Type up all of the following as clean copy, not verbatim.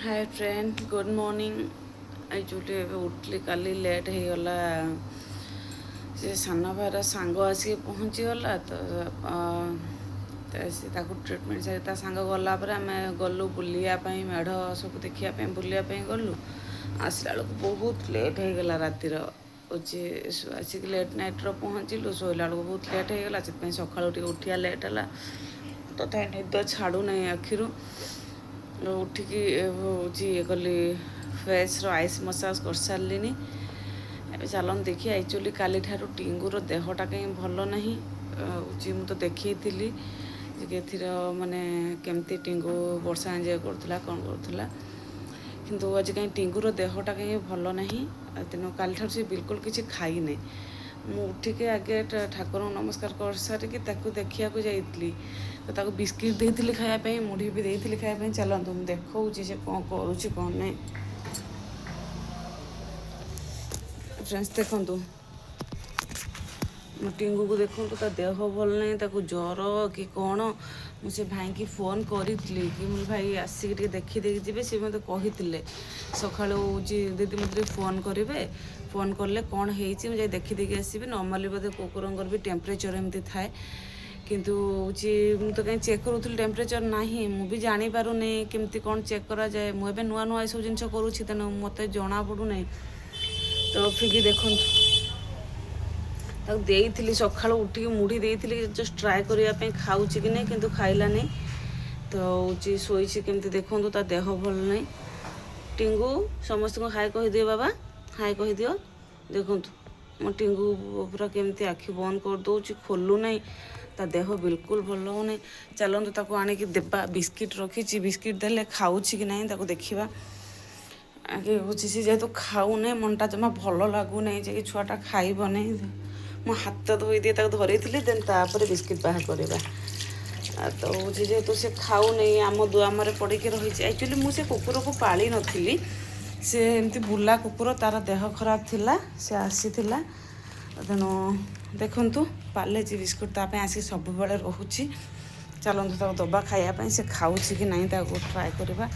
Hi friend, good morning. Actually ଏବେ ଉଠିଲି, କାଲି ଲେଟ୍ ହେଇଗଲା। ସେ ସାନ ଭାଇର ସାଙ୍ଗ ଆସିକି ପହଞ୍ଚିଗଲା ତ ସେ ତାକୁ ଟ୍ରିଟମେଣ୍ଟ ସାରି ତା ସାଙ୍ଗ ଗଲା ପରେ ଆମେ ଗଲୁ ବୁଲିବା ପାଇଁ, ମେଢ଼ ସବୁ ଦେଖିବା ପାଇଁ ବୁଲିବା ପାଇଁ ଗଲୁ। ଆସିଲା ବେଳକୁ ବହୁତ ଲେଟ୍ ହେଇଗଲା। ରାତିର ହେଉଛି ଆସିକି ଲେଟ୍ ନାଇଟ୍ର ପହଞ୍ଚିଲୁ, ଶୋଇଲା ବେଳକୁ ବହୁତ ଲେଟ୍ ହେଇଗଲା। ସେଥିପାଇଁ ସକାଳୁ ଟିକେ ଉଠିବା ଲେଟ୍ ହେଲା। ତଥାପି ନିଦ ଛାଡ଼ୁନାହିଁ ଆଖିରୁ। ଉଠିକି ହେଉଛି ଇଏ କଲି, ଫେସ୍ର ଆଇସ୍ ମସାଜ କରିସାରିଲିଣି। ଏବେ ଚାଲନ୍ତୁ ଦେଖିବା। ଆକ୍ଚୁଆଲି କାଲିଠାରୁ ଟିଙ୍ଗୁର ଦେହଟା କାହିଁ ଭଲ ନାହିଁ। ହେଉଛି ମୁଁ ତ ଦେଖେଇଥିଲି ଯେ ଏଥିର ମାନେ କେମିତି ଟିଙ୍ଗୁ ବର୍ଷା ଏନ୍ଜୟ କରୁଥିଲା, କ'ଣ କରୁଥିଲା, କିନ୍ତୁ ଆଜି କାହିଁ ଟିଙ୍ଗୁର ଦେହଟା କାହିଁ ଭଲ ନାହିଁ। ତେଣୁ କାଲିଠାରୁ ସେ ବିଲକୁଲ କିଛି ଖାଇନାହିଁ। ମୁଁ ଉଠିକି ଆଗେ ଠାକୁରଙ୍କୁ ନମସ୍କାର କରିସାରିକି ତାକୁ ଦେଖିବାକୁ ଯାଇଥିଲି, ତ ତାକୁ ବିସ୍କିଟ୍ ଦେଇଥିଲି ଖାଇବା ପାଇଁ, ମୁଢ଼ି ବି ଦେଇଥିଲି ଖାଇବା ପାଇଁ। ଚାଲନ୍ତୁ, ମୁଁ ଦେଖାଉଛି ସେ କ'ଣ କରୁଛି କ'ଣ ନାହିଁ। ଫ୍ରେଣ୍ଡସ୍, ଦେଖନ୍ତୁ ମୋ ଟିଙ୍ଗୁକୁ, ଦେଖନ୍ତୁ ତା ଦେହ ଭଲ ନାହିଁ, ତାକୁ ଜ୍ୱର କି କ'ଣ। ମୁଁ ସେ ଭାଇଙ୍କି ଫୋନ୍ କରିଥିଲି କି ମୁଁ ଭାଇ ଆସିକି ଟିକେ ଦେଖିଦେଇକି ଯିବେ। ସେ ମୋତେ କହିଥିଲେ ସକାଳୁ ହେଉଛି, ଦିଦି ମୋତେ ଟିକେ ଫୋନ୍ କରିବେ, ଫୋନ୍ କଲେ କ'ଣ ହେଇଛି ମୁଁ ଯାଇ ଦେଖିଦେଇକି ଆସିବି। ନର୍ମାଲି ବୋଧେ କୁକୁରଙ୍କର ବି ଟେମ୍ପରେଚର୍ ଏମିତି ଥାଏ, କିନ୍ତୁ ହେଉଛି ମୁଁ ତ କାହିଁ ଚେକ୍ କରୁଥିଲି, ଟେମ୍ପରେଚର୍ ନାହିଁ। ମୁଁ ବି ଜାଣିପାରୁନି କେମିତି କ'ଣ ଚେକ୍ କରାଯାଏ। ମୁଁ ଏବେ ନୂଆ ନୂଆ ଏସବୁ ଜିନିଷ କରୁଛି, ତେଣୁ ମୋତେ ଜଣାପଡ଼ୁନାହିଁ। ତ ଫିର୍ ବି ଦେଖନ୍ତୁ, ତାକୁ ଦେଇଥିଲି ସକାଳୁ ଉଠିକି ମୁଢ଼ି ଦେଇଥିଲି ଜଷ୍ଟ ଟ୍ରାଏ କରିବା ପାଇଁ ଖାଉଛି କି ନାହିଁ, କିନ୍ତୁ ଖାଇଲାନି। ତ ହେଉଛି ଶୋଇଛି କେମିତି ଦେଖନ୍ତୁ, ତା ଦେହ ଭଲ ନାହିଁ। ଟିଙ୍ଗୁ, ସମସ୍ତଙ୍କୁ ହାଇ କହିଦିଅ ବାବା, ହାଇ କହିଦିଅ। ଦେଖନ୍ତୁ ମୋ ଟିଙ୍ଗୁ ପୁରା କେମିତି ଆଖି ବନ୍ଦ କରିଦେଉଛି, ଖୋଲୁନାହିଁ। ତା ଦେହ ବିଲକୁଲ ଭଲ ହେଉନାହିଁ। ଚାଲନ୍ତୁ ତାକୁ ଆଣିକି ଦେବା, ବିସ୍କିଟ୍ ରଖିଛି, ବିସ୍କିଟ୍ ଦେଲେ ଖାଉଛି କି ନାହିଁ ତାକୁ ଦେଖିବା। ଆଗେ ହେଉଛି ସେ ଯେହେତୁ ଖାଉନାହିଁ, ମନଟା ଜମା ଭଲ ଲାଗୁନାହିଁ ଯେ କି ଛୁଆଟା ଖାଇବ ନାହିଁ। ମୁଁ ହାତ ଧୋଇ ଦିଏ, ତାକୁ ଧରେଇଥିଲି, ଦେନ୍ ତାପରେ ବିସ୍କିଟ୍ ବାହାର କରିବା। ତ ହେଉଛି ଯେହେତୁ ସେ ଖାଉନାହିଁ, ଆମ ଦୁଆମରେ ପଡ଼ିକି ରହିଛି। ଆକ୍ଚୁଆଲି ମୁଁ ସେ କୁକୁରକୁ ପାଳି ନଥିଲି, ସେ ଏମିତି ବୁଲା କୁକୁର, ତାର ଦେହ ଖରାପ ଥିଲା, ସେ ଆସିଥିଲା। ତେଣୁ ଦେଖନ୍ତୁ, ପାର୍ଲେଜି ବିସ୍କୁଟ୍ ତା ପାଇଁ ଆସିକି ସବୁବେଳେ ରହୁଛି। ଚାଲନ୍ତୁ ତାକୁ ଦେବା ଖାଇବା ପାଇଁ, ସେ ଖାଉଛି କି ନାହିଁ ତାକୁ ଟ୍ରାଏ କରିବା।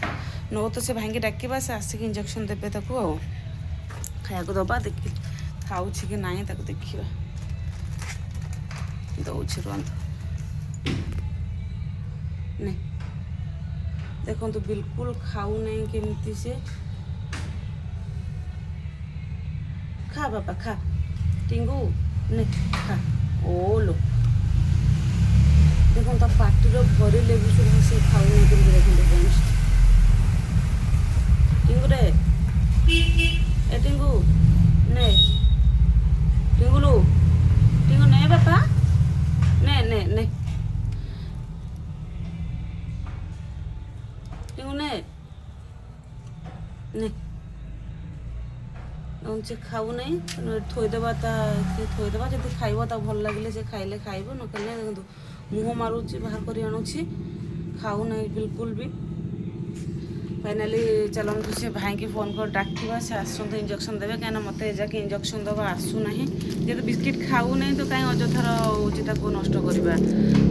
ନ ତ ସେ ଭାଇଙ୍କି ଡାକିବା, ସେ ଆସିକି ଇଞ୍ଜେକ୍ସନ୍ ଦେବେ ତାକୁ। ଆଉ ଖାଇବାକୁ ଦେବା, ଦେଖି ଖାଉଛି କି ନାହିଁ ତାକୁ ଦେଖିବା। ଦେଉଛି, ରୁହନ୍ତୁ। ନେ, ଦେଖନ୍ତୁ ବିଲକୁଲ ଖାଉନାହିଁ କେମିତି ସେ। ଖା ବାପା, ଖା ଟିଙ୍ଗୁ, ନେ ଖା। ଓଲୋ, ଦେଖନ୍ତୁ ତା ପାଟିର ଭରିଲେ ବି ସୁଦ୍ଧା ସେ ଖାଉନାହିଁ କେମିତି, ଦେଖନ୍ତୁ ଫ୍ରେଣ୍ଡସ୍। ଟିଙ୍ଗୁ ରେ, ଏ ଟିଙ୍ଗୁ ନେ, ଟିଙ୍ଗୁଲୁ, ଟିଙ୍ଗୁ ନେ ବାପା, ନେ ନେ ନେ ଟିଙ୍ଗୁ ନେ ନେ। ସେ ଖାଉନାହିଁ, ତେଣୁ ଏଠି ଥୋଇଦେବା, ତା ଥୋଇଦେବା। ଯଦି ଖାଇବ, ତାକୁ ଭଲ ଲାଗିଲେ ସେ ଖାଇଲେ ଖାଇବ, ନ ଖାଇଲେ, ଦେଖନ୍ତୁ ମୁହଁ ମାରୁଛି, ବାହାର କରି ଆଣୁଛି, ଖାଉନାହିଁ ବିଲକୁଲ ବି। ଫାଇନାଲି ଚାଲନ୍ତୁ ସେ ଭାଇଙ୍କି ଫୋନ୍ କରି ଡାକିବା, ସେ ଆସନ୍ତୁ, ଇଞ୍ଜେକ୍ସନ୍ ଦେବେ, କାହିଁକିନା ମୋତେ ଏଯାକେ ଇଞ୍ଜେକ୍ସନ୍ ଦେବା ଆସୁନାହିଁ। ଯେହେତୁ ବିସ୍କିଟ୍ ଖାଉନାହିଁ, ତ କାହିଁ ଅଯଥାର ହେଉଛି ତାକୁ ନଷ୍ଟ କରିବା।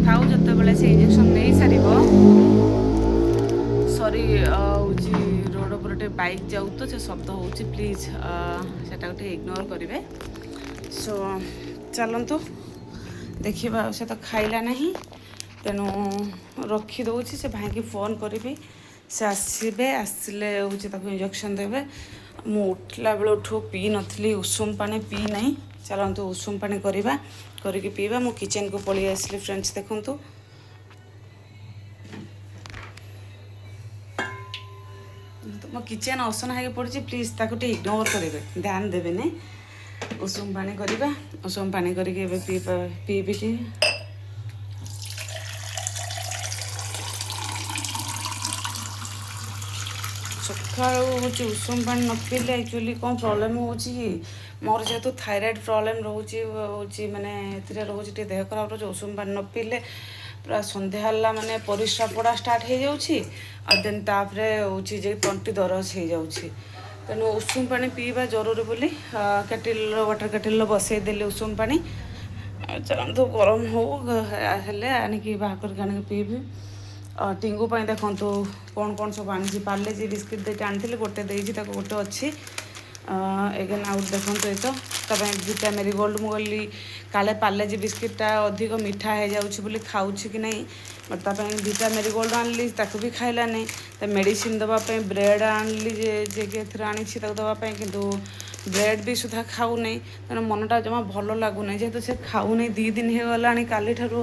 ଥାଉ, ଯେତେବେଳେ ସେ ଇଞ୍ଜେକ୍ସନ୍ ନେଇସାରିବ। ସରି, ହେଉଛି ରୋଡ଼ ଉପରେ ଟିକେ ବାଇକ୍ ଯାଉ ତ ସେ ଶବ୍ଦ ହେଉଛି, ପ୍ଲିଜ୍ ସେଟାକୁ ଟିକେ ଇଗ୍ନୋର କରିବେ। ସୋ ଚାଲନ୍ତୁ ଦେଖିବା। ସେ ତ ଖାଇଲା ନାହିଁ, ତେଣୁ ରଖିଦେଉଛି। ସେ ଭାଇକି ଫୋନ୍ କରିବି, ସେ ଆସିବେ, ଆସିଲେ ହେଉଛି ତାକୁ ଇଞ୍ଜେକ୍ସନ୍ ଦେବେ। ମୁଁ ଉଠିଲା ବେଳଠୁ ପିଇ ନଥିଲି, ଉଷୁମ ପାଣି ପିଇ ନାହିଁ। ଚାଲନ୍ତୁ ଉଷୁମ ପାଣି କରିବା, କରିକି ପିଇବା। ମୁଁ କିଚେନ୍କୁ ପଳେଇ ଆସିଲି ଫ୍ରେଣ୍ଡସ୍। ଦେଖନ୍ତୁ ମୋ କିଚେନ୍ ଅସନା ହେଇକି ପଡ଼ିଛି, ପ୍ଲିଜ୍ ତାକୁ ଟିକେ ଇଗ୍ନୋର କରିବେ, ଧ୍ୟାନ ଦେବେନି। ଉଷୁମ ପାଣି କରିବା, ଉଷୁମ ପାଣି କରିକି ଏବେ ପିଇବି ଟିକେ। ସକାଳୁ ହେଉଛି ଉଷୁମ ପାଣି ନ ପିଇଲେ ଆକ୍ଚୁଆଲି କ'ଣ ପ୍ରୋବ୍ଲେମ୍ ହେଉଛି କି, ମୋର ଯେହେତୁ ଥାଇରଏଡ଼୍ ପ୍ରୋବ୍ଲେମ୍ ରହୁଛି, ହେଉଛି ମାନେ ଏଥିରେ ରହୁଛି, ଟିକେ ଦେହ ଖରାପ ରହୁଛି। ଉଷୁମ ପାଣି ନ ପିଇଲେ ପୁରା ସନ୍ଧ୍ୟା ହେଲା ମାନେ ପରିସ୍ରା ପୋଡ଼ା ଷ୍ଟାର୍ଟ ହେଇଯାଉଛି, ଆଉ ଦେନ୍ ତାପରେ ହେଉଛି ଯେ ତଣ୍ଟି ଦରଜ ହେଇଯାଉଛି। ତେଣୁ ଉଷୁମ ପାଣି ପିଇବା ଜରୁରୀ ବୋଲି କେଟିଲ୍ର, ୱାଟର୍ କେଟିଲ୍ର ବସେଇ ଦେଲି ଉଷୁମ ପାଣି। ଚାଲନ୍ତୁ, ଗରମ ହଉ, ହେଲେ ଆଣିକି ବାହାର କରିକି ଆଣିକି ପିଇବି। ଟିଙ୍ଗୁ ପାଇଁ ଦେଖନ୍ତୁ କ'ଣ କ'ଣ ସବୁ ଆଣିଛି। ପାର୍ଲେଜି ବିସ୍କିଟ୍ ଦୁଇଟା ଆଣିଥିଲି, ଗୋଟେ ଦେଇଛି ତାକୁ, ଗୋଟେ ଅଛି। ଏଗେନ୍ ଆଉ ଦେଖନ୍ତୁ ଏ ତ ତା ପାଇଁ ଭିଟା ମେରିଗୋଲ୍ଡ। ମୁଁ କହିଲି କାଳେ ପାର୍ଲେଜି ବିସ୍କିଟ୍ଟା ଅଧିକ ମିଠା ହେଇଯାଉଛି ବୋଲି ଖାଉଛି କି ନାହିଁ, ବଟ୍ ତା ପାଇଁ ଭିଟା ମେରିଗୋଲ୍ଡ ଆଣିଲି, ତାକୁ ବି ଖାଇଲାନି। ତା ମେଡ଼ିସିନ୍ ଦେବା ପାଇଁ ବ୍ରେଡ଼୍ ଆଣିଲି, ଯେ ଯିଏକି ଏଥିରେ ଆଣିଛି ତାକୁ ଦେବା ପାଇଁ, କିନ୍ତୁ ବ୍ରେଡ଼୍ ବି ସୁଦ୍ଧା ଖାଉନି। ତେଣୁ ମନଟା ଜମା ଭଲ ଲାଗୁନି, ଯେହେତୁ ସେ ଖାଉନି, 2 ଦିନ ହେଇଗଲାଣି କାଲିଠାରୁ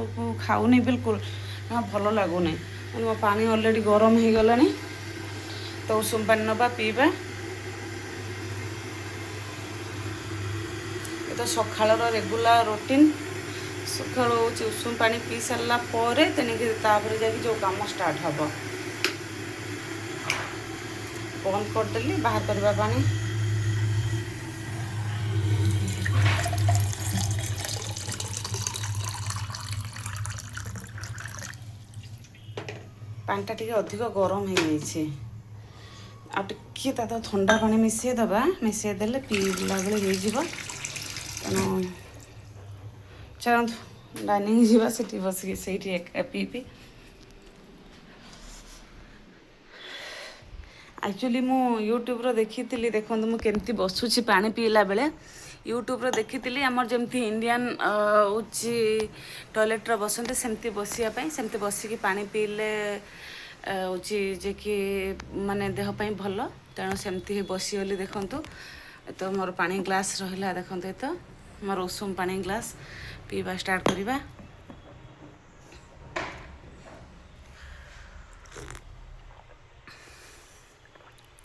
ଖାଉନି ବିଲକୁଲ, ଜମା ଭଲ ଲାଗୁନି। ମୋ ପାଣି ଅଲରେଡ଼ି ଗରମ ହେଇଗଲାଣି, ତ ଉଷୁମ ପାଣି ନେବା ପିଇବା। ଏ ତ ସକାଳର ରେଗୁଲାର ରୁଟିନ୍। ସକାଳୁ ହେଉଛି ଉଷୁମ ପାଣି ପିଇ ସାରିଲା ପରେ ତେଣିକି ତାପରେ ଯାଇକି ଯେଉଁ କାମ ଷ୍ଟାର୍ଟ ହେବ। ବନ୍ଦ କରିଦେଲି, ବାହାର କରିବା ପାଣି। ପାଣିଟା ଟିକେ ଅଧିକ ଗରମ ହେଇଯାଇଛି, ଆଉ ଟିକିଏ ତା ଦେହରେ ଥଣ୍ଡା ପାଣି ମିଶାଇ ଦେବା। ମିଶାଇ ଦେଲେ ପିଇଲା ବେଳେ ହେଇଯିବ। ତେଣୁ ଚାଲନ୍ତୁ ଡାଇନିଂ ଯିବା, ସେଠି ବସିକି ସେଇଠି ଏକା ପିଇବି। ଆକ୍ଚୁଆଲି ମୁଁ ୟୁଟ୍ୟୁବ୍ର ଦେଖିଥିଲି, ଦେଖନ୍ତୁ ମୁଁ କେମିତି ବସୁଛି ପାଣି ପିଇଲା ବେଳେ। ୟୁଟ୍ୟୁବ୍ର ଦେଖିଥିଲି ଆମର ଯେମିତି ଇଣ୍ଡିଆନ୍ ହେଉଛି ଟଏଲେଟ୍ର ବସନ୍ତି ସେମିତି ବସିବା ପାଇଁ। ସେମିତି ବସିକି ପାଣି ପିଇଲେ ହେଉଛି ଯେ କି ମାନେ ଦେହ ପାଇଁ ଭଲ। ତେଣୁ ସେମିତି ବସିଗଲି। ଦେଖନ୍ତୁ ତ ମୋର ପାଣି ଗ୍ଲାସ୍ ରହିଲା, ଦେଖନ୍ତୁ ଏ ତ ମୋର ଉଷୁମ ପାଣି ଗ୍ଲାସ୍। ପିଇବା ଷ୍ଟାର୍ଟ କରିବା।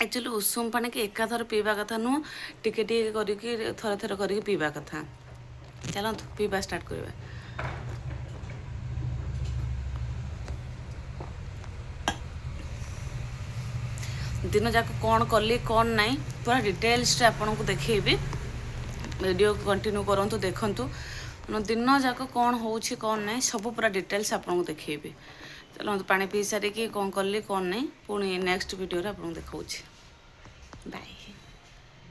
ଆକ୍ଚୁଆଲି ଉଷୁମ ପାଣିକି ଏକାଥର ପିଇବା କଥା ନୁହଁ, ଟିକେ ଟିକେ କରିକି ଥରେ ଥରେ କରିକି ପିଇବା କଥା। ଚାଲନ୍ତୁ ପିଇବା ଷ୍ଟାର୍ଟ କରିବା। ଦିନ ଯାକ କ'ଣ କଲି କ'ଣ ନାହିଁ ପୁରା ଡିଟେଲ୍ସରେ ଆପଣଙ୍କୁ ଦେଖେଇବି। ଭିଡ଼ିଓ କଣ୍ଟିନ୍ୟୁ କରନ୍ତୁ, ଦେଖନ୍ତୁ ଦିନ ଯାକ କ'ଣ ହେଉଛି କ'ଣ ନାହିଁ ସବୁ ପୁରା ଡିଟେଲ୍ସ ଆପଣଙ୍କୁ ଦେଖେଇବି। ଚାଲନ୍ତୁ ପାଣି ପିଇ ସାରିକି କ'ଣ କଲି କ'ଣ ନାହିଁ ପୁଣି ନେକ୍ସଟ ଭିଡ଼ିଓରେ ଆପଣଙ୍କୁ ଦେଖାଉଛି। ବାଏ।